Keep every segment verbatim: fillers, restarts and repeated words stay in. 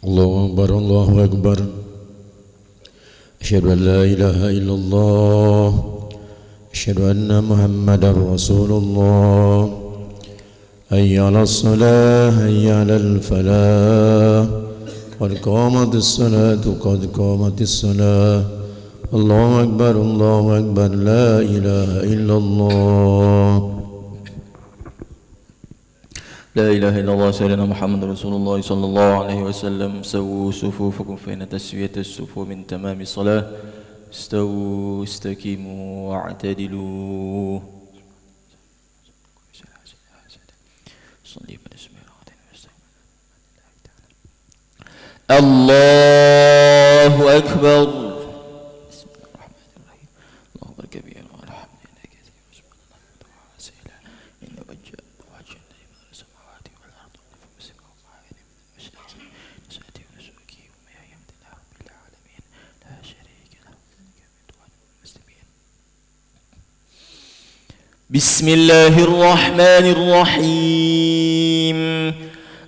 الله أكبر، الله أكبر. أشهد أن لا إله إلا الله. أشهد أن محمدا رسول الله. حي على الصلاة، حي على الفلاح. قد قامت الصلاة، قد قامت الصلاة. الله أكبر، الله أكبر. لا إله إلا الله. لا إله إلا الله، سيدنا محمد رسول الله صلى الله عليه وسلم. سووا صفوفكم، فإن تسوية الصفوف من تمام الصلاة. استووا، استقيموا، واعتدلوا. صلي على سيدنا محمد. الله أكبر. بسم الله الرحمن الرحيم. الله أكبر كبيرا والحمد لله كثيرا وسبحان الله بكرة وأصيلا. إن وجه، وجه الذي فطر السماوات والأرض حنيفا مسلما وما أنا من المشركين. صلاتي ونسكي ومحياي لله رب العالمين لا شريك له، وبذلك أمرت وأنا من المسلمين. بسم الله الرحمن الرحيم.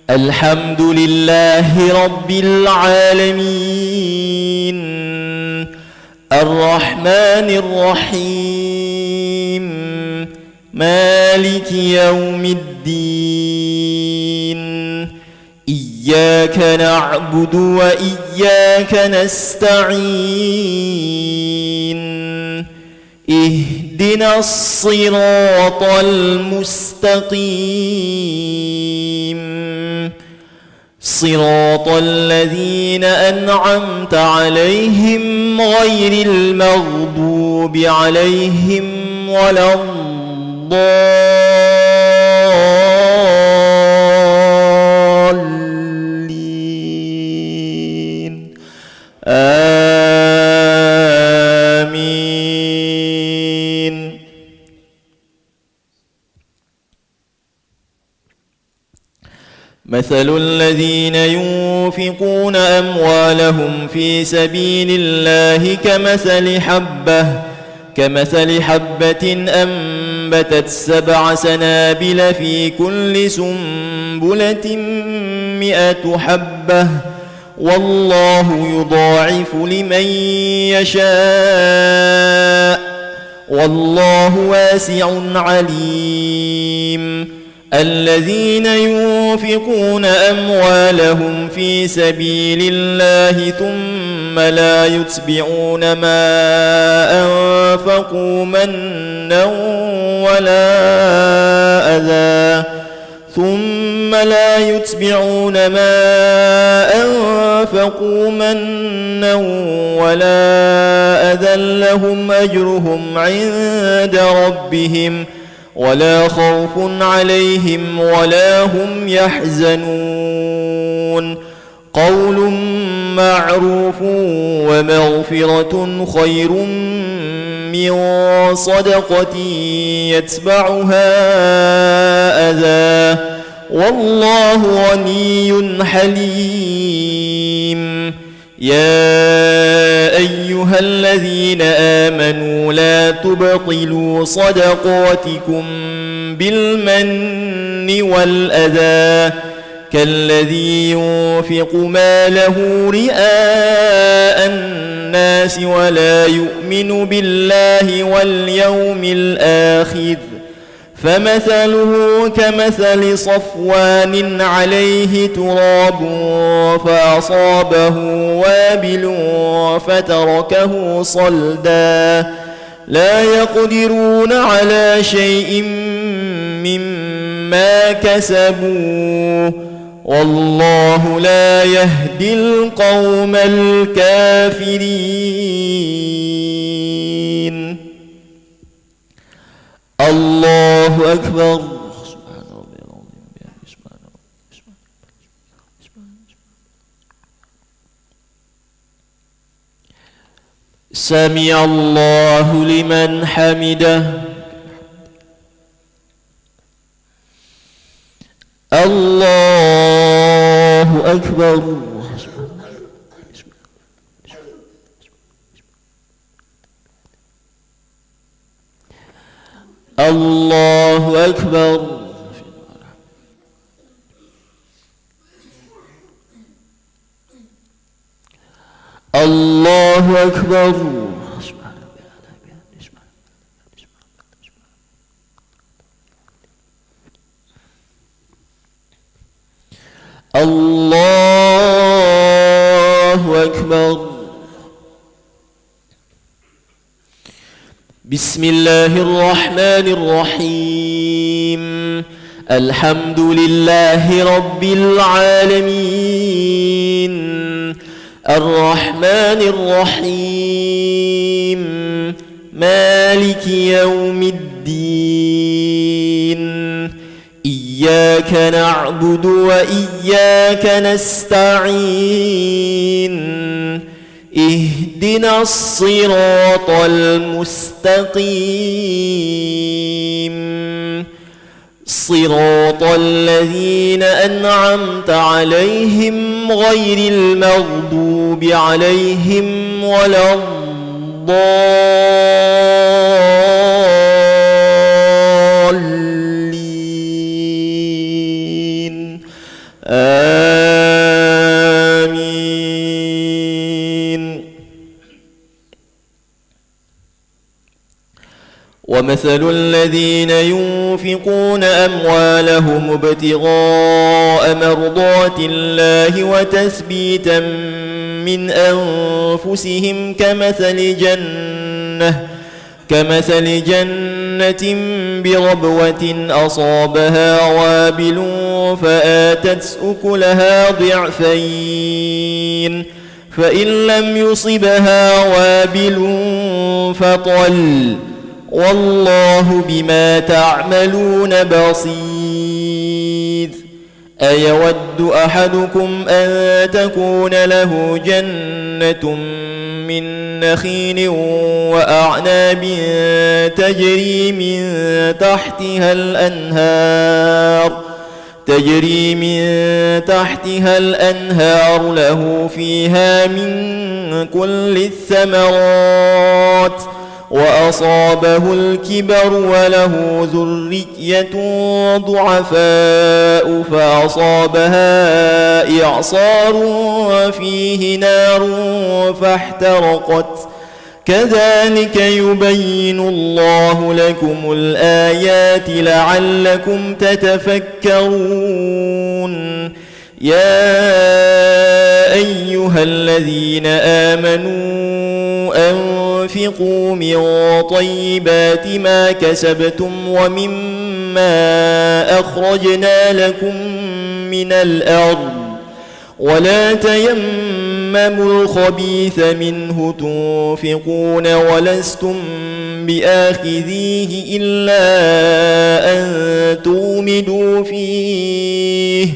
الحمد لله رب العالمين. الرحمن الرحيم. مالك يوم الدين. إياك نعبد وإياك نستعين. اهدنا الصراط المستقيم. صراط الذين أنعمت عليهم غير المغضوب عليهم ولا الضالين. آمين. مثل الذين ينفقون أموالهم في سبيل الله كمثل حبة، كمثل حبة أنبتت سبع سنابل في كل سنبلة مائة حبة، والله يضاعف لمن يشاء، والله واسع عليم. الذين ينفقون أموالهم في سبيل الله ثم لا يتبعون ما أنفقوا منا ولا أذى، ثم لا يتبعون ما أنفقوا منا ولا أذى لهم أجرهم عند ربهم ولا خوف عليهم ولا هم يحزنون. قول معروف ومغفرة خير من صدقة يتبعها أذى، والله غني حليم. يا أيها الذين آمنوا لا تبطلوا صدقاتكم بالمن والأذى، كالذي ينفق ماله رئاء الناس ولا يؤمن بالله واليوم الآخر، فمثله كمثل صفوان عليه تراب فأصابه وابل فتركه صلدا، لا يقدرون على شيء مما كسبوا، والله لا يهدي القوم الكافرين. الله أكبر. سبحان ربي العظيم. سمع الله لمن حمده. الله أكبر. الله أكبر. الله أكبر. الله أكبر. بسم الله الرحمن الرحيم. الحمد لله رب العالمين. الرحمن الرحيم. مالك يوم الدين. إياك نعبد وإياك نستعين. اهدنا الصراط المستقيم. صراط الذين أنعمت عليهم غير المغضوب عليهم ولا الضالين. آمين. ومثل الذين ينفقون أموالهم ابتغاء مرضات الله وتثبيتا من أنفسهم كمثل جنة كمثل جنة بربوة أصابها وابل فآتت أكلها ضعفين فإن لم يصبها وابل فطل والله بما تعملون بصير. أيود أحدكم أن تكون له جنة من نخيل وأعناب تجري من تحتها الأنهار، تجري من تحتها الأنهار له فيها من كل الثمرات وأصابه الكبر وله ذرية ضعفاء فأصابها إعصار فيه نار فاحترقت. كذلك يبين الله لكم الآيات لعلكم تتفكرون. يا أيها الذين آمنوا أنفقوا من طيبات ما كسبتم ومما أخرجنا لكم من الأرض ولا تيمموا الخبيث منه تنفقون ولستم بآخذيه إلا أن تغمضوا فيه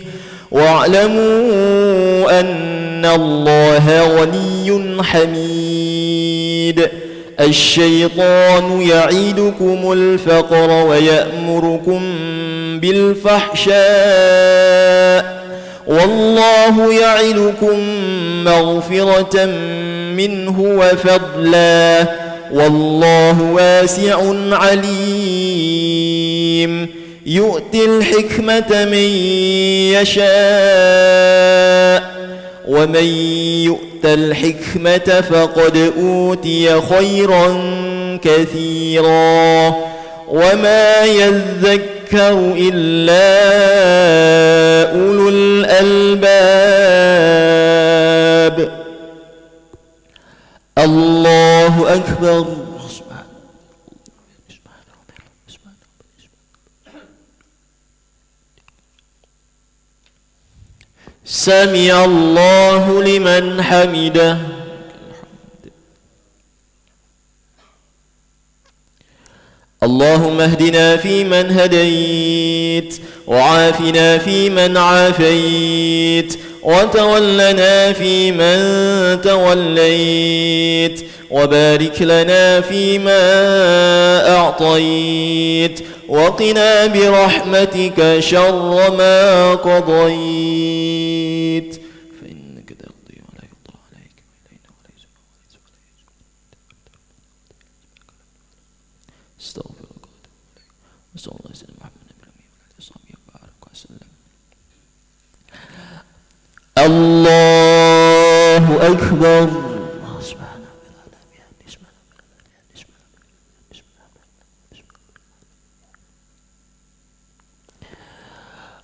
واعلموا أن الله غني حميد. الشيطان يعدكم الفقر ويأمركم بالفحشاء والله يعدكم مغفرة منه وفضلا والله واسع عليم. يؤتي الحكمة من يشاء ومن يؤت الحكمة فقد أوتي خيرا كثيرا وما يذكر إلا أولو الألباب. الله أكبر. سمع الله لمن حمده. اللهم اهدنا فيمن هديت، وعافنا فيمن عافيت، وتولنا فيمن توليت، وبارك لنا فيما أعطيت، وقنا برحمتك شر ما قضيت، فإنك تقضي ولا يقضى عليك، فإنه لا يذل من واليت ولا يعز من عاديت. أستغفر الله. وصلى الله على سيدنا محمد النبي الأمي وعلى آله وصحبه وبارك وسلم. الله أكبر.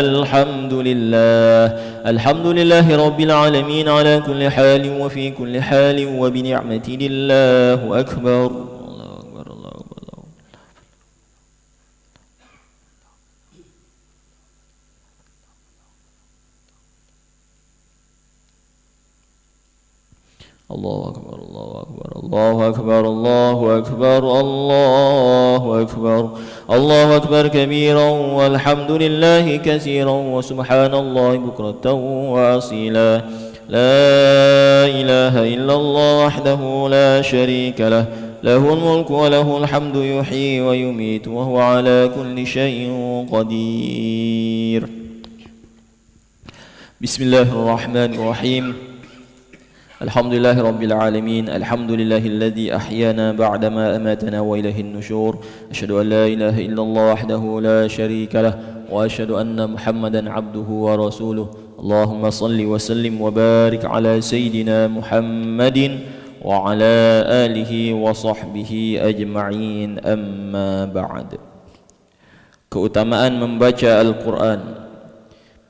الحمد لله. الحمد لله رب العالمين على كل حال وفي كل حال وبنعمته الله أكبر. الله أكبر، الله أكبر، الله أكبر. الله أكبر، الله أكبر، الله أكبر، الله أكبر، الله أكبر. الله أكبر كبيرا والحمد لله كثيرا وسبحان الله بكرة وأصيلا. لا إله إلا الله وحده لا شريك له، له الملك وله الحمد يحيي ويميت وهو على كل شيء قدير. بسم الله الرحمن الرحيم. الحمد لله رب العالمين. الحمد لله الذي أحيانا بعدما أماتنا وإليه النشور. أشهد أن لا إله إلا الله وحده لا شريك له، وأشهد أن محمدا عبده ورسوله. اللهم صل وسلم وبارك على سيدنا محمد وعلى آله وصحبه أجمعين. أما بعد. Keutamaan membaca Al-Quran.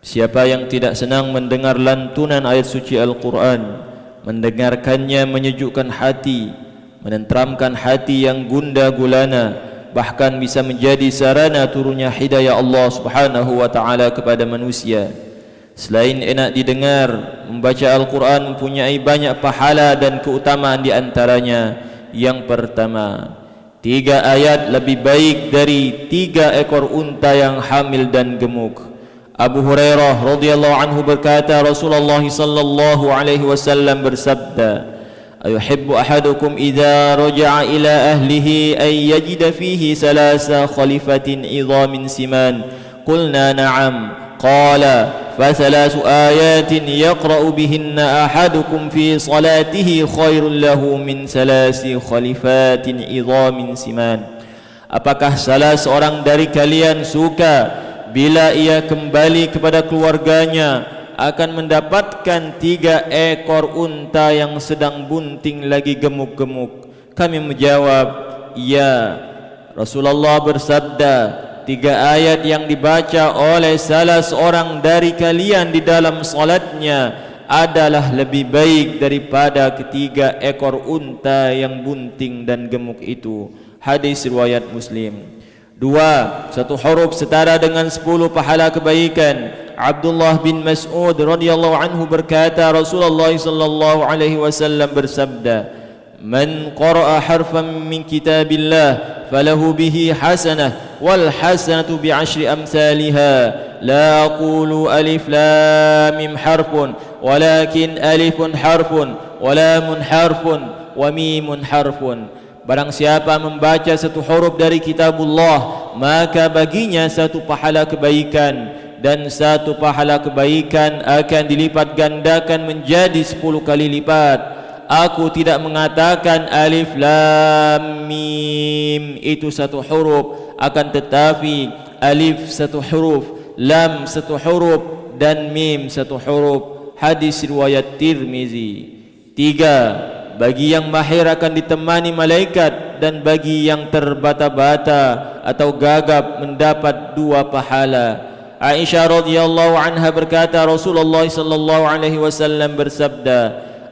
Siapa yang tidak senang mendengar lantunan ayat suci Al-Quran, mendengarkannya menyejukkan hati, menenteramkan hati yang gundah gulana, bahkan bisa menjadi sarana turunnya hidayah Allah Subhanahu wa Ta'ala kepada manusia. Selain enak didengar, membaca Al-Quran mempunyai banyak pahala dan keutamaan, di antaranya yang pertama, tiga ayat lebih baik dari tiga ekor unta yang hamil dan gemuk. Abu Hurairah radhiyallahu anhu berkata, Rasulullah sallallahu alaihi wasallam bersabda, "Ayuhibbu ahadukum idza raja'a ila ahlihi ay yajida fihi salasa khalifatin idhamin siman?" Qulna, "Na'am." Qala, "Fa salasu ayatin yaqra'u bihinna ahadukum fi salatihi khairul lahu min salasi khalifatin idhamin siman." Apakah salah seorang dari kalian suka bila ia kembali kepada keluarganya akan mendapatkan tiga ekor unta yang sedang bunting lagi gemuk-gemuk? Kami menjawab, "Ya." Rasulullah bersabda, "Tiga ayat yang dibaca oleh salah seorang dari kalian di dalam salatnya adalah lebih baik daripada ketiga ekor unta yang bunting dan gemuk itu." Hadis riwayat Muslim. Dua, satu huruf setara dengan sepuluh pahala kebaikan. Abdullah bin Mas'ud radhiyallahu anhu berkata, Rasulullah sallallahu alaihi wasallam bersabda, "Man qara'a harfan min kitabillah falahu bihi hasanah wal hasanatu bi asyri amsaliha. La aqulu alif lam mim harfun, walakin alifun harfun, wa lamun harfun, wa mimun harfun." Barang siapa membaca satu huruf dari kitabullah, maka baginya satu pahala kebaikan, dan satu pahala kebaikan akan dilipat gandakan menjadi sepuluh kali lipat. Aku tidak mengatakan alif lam mim itu satu huruf, akan tetapi alif satu huruf, lam satu huruf, dan mim satu huruf. Hadis riwayat Tirmizi. Tiga, bagi yang mahir akan ditemani malaikat, dan bagi yang terbata-bata atau gagap mendapat dua pahala. Aisyah radhiyallahu anha berkata, Rasulullah sallallahu alaihi wasallam bersabda,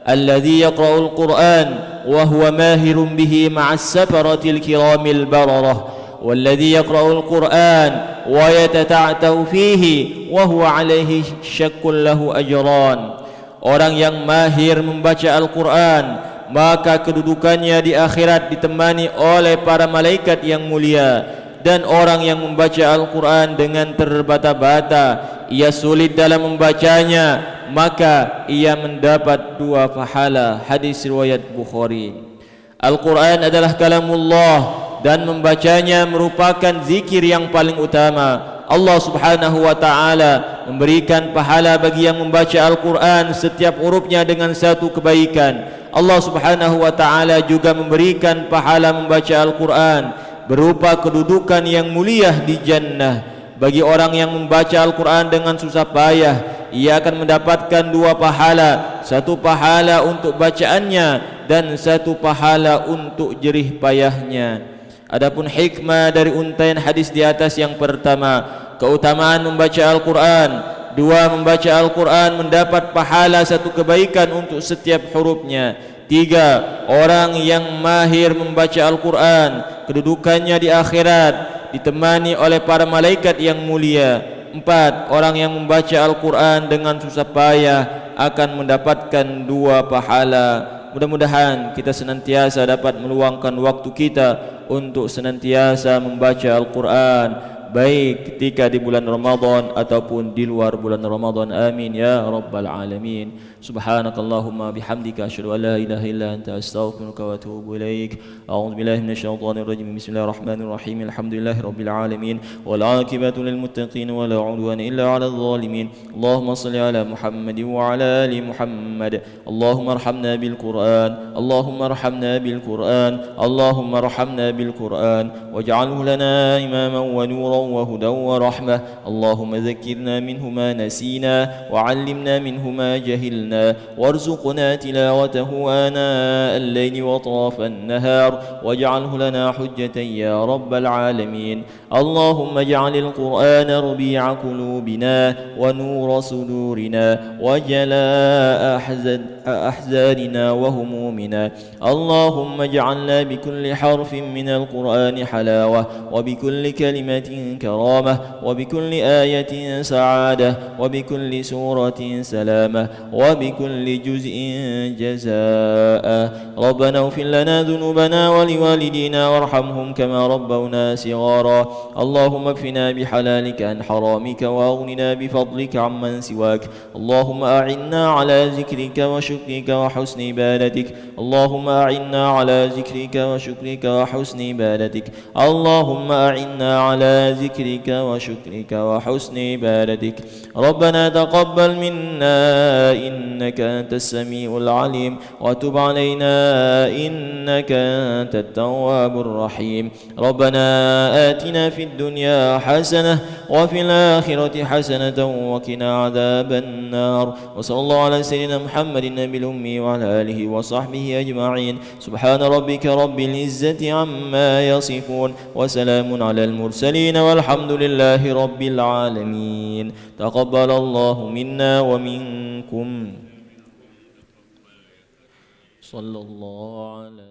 "Alladzi yaqra'ul Qur'an wa huwa mahirun bihi ma'as safaratil kiramil bararah, walladzi yaqra'ul Qur'an wa yatata'ta'u fihi wa huwa alaihi syakkul lahu ajran." Orang yang mahir membaca Al-Quran, maka kedudukannya di akhirat ditemani oleh para malaikat yang mulia. Dan orang yang membaca Al-Quran dengan terbata-bata, ia sulit dalam membacanya, maka ia mendapat dua pahala. Hadis riwayat Bukhari. Al-Quran adalah kalamullah dan membacanya merupakan zikir yang paling utama. Allah Subhanahu wa Ta'ala memberikan pahala bagi yang membaca Al-Quran setiap hurufnya dengan satu kebaikan. Allah Subhanahu wa Ta'ala juga memberikan pahala membaca Al-Quran berupa kedudukan yang mulia di jannah. Bagi orang yang membaca Al-Quran dengan susah payah, Ia akan mendapatkan dua pahala, satu pahala untuk bacaannya dan satu pahala untuk jerih payahnya. Adapun hikmah dari untaian hadis di atas yang pertama, keutamaan membaca Al-Quran. Dua, membaca Al-Quran mendapat pahala satu kebaikan untuk setiap hurufnya. Tiga, orang yang mahir membaca Al-Quran, kedudukannya di akhirat ditemani oleh para malaikat yang mulia. Empat, orang yang membaca Al-Quran dengan susah payah akan mendapatkan dua pahala. Mudah-mudahan kita senantiasa dapat meluangkan waktu kita untuk senantiasa membaca Al-Quran, baik ketika di bulan Ramadan ataupun di luar bulan Ramadan. Amin ya rabbal alamin. Subhanakallahumma bihamdika, asyhadu an la ilaha illa anta, astaghfiruka wa atubu ilaik. A'udzu billahi minasy syaithanir rajim. Bismillahirrahmanirrahim. Alhamdulillahi rabbil alamin. Wal aqibatu lil muttaqin wa la udwana illa 'alal zalimin. Allahumma shalli ala Muhammad wa ala ali Muhammad. Allahumma arhamna bil Qur'an. Allahumma arhamna bil Qur'an. Allahumma arhamna bil Qur'an. Waj'alhu lana imaman wa nuran wa hudan wa rahmah. اللهم ذكرنا منه ما نسينا، وعلمنا منه ما جهلنا، وارزقنا تلاوته آناء الليل وأطراف النهار، واجعله لنا حجة يا رب العالمين. اللهم اجعل القرآن ربيع قلوبنا، ونور صدورنا، وجلاء أحزن-، أحزاننا وهمومنا. اللهم اجعلنا بكل حرف من القرآن حلاوة، وبكل كلمة كرامة، وبكل آية سعادة، وبكل سورة سلامة، وبكل جزء جزاء. ربنا اغفر لنا ذنوبنا ولوالدينا وارحمهم كما ربونا صغارا. اللهم اكفنا بحلالك عن حرامك وأغننا بفضلك عمن سواك. اللهم أعنا على ذكرك وشكرك وحسن عبادتك. اللهم أعنا على ذكرك وشكرك وحسن عبادتك. اللهم أعنا على ذكرك وشكرك وحسن عبادتك. ربنا تقبل منا إنك أنت السميع العليم، وتب علينا إنك أنت التواب الرحيم. ربنا آتنا في الدنيا حسنة وفي الآخرة حسنة وقنا عذاب النار. وصلى الله على سيدنا محمد النبي الأمي وعلى آله وصحبه أجمعين. سبحان ربك رب العزة عما يصفون. وسلام على المرسلين والحمد لله رب العالمين. تقبل الله منا ومنكم. صلى الله على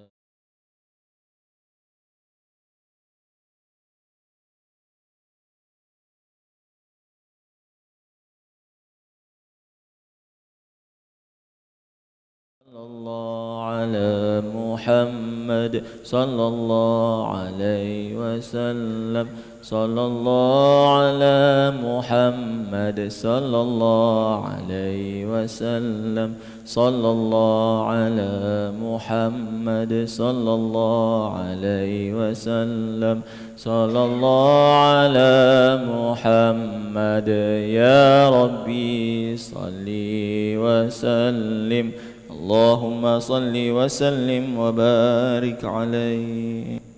صلى الله على محمد، صلى الله عليه وسلم. صلى الله على محمد، صلى الله عليه وسلم. صلى الله على محمد، صلى الله عليه وسلم. صلى الله على محمد. يا ربي صل وسلم. اللهم صل وسلم وبارك عليه.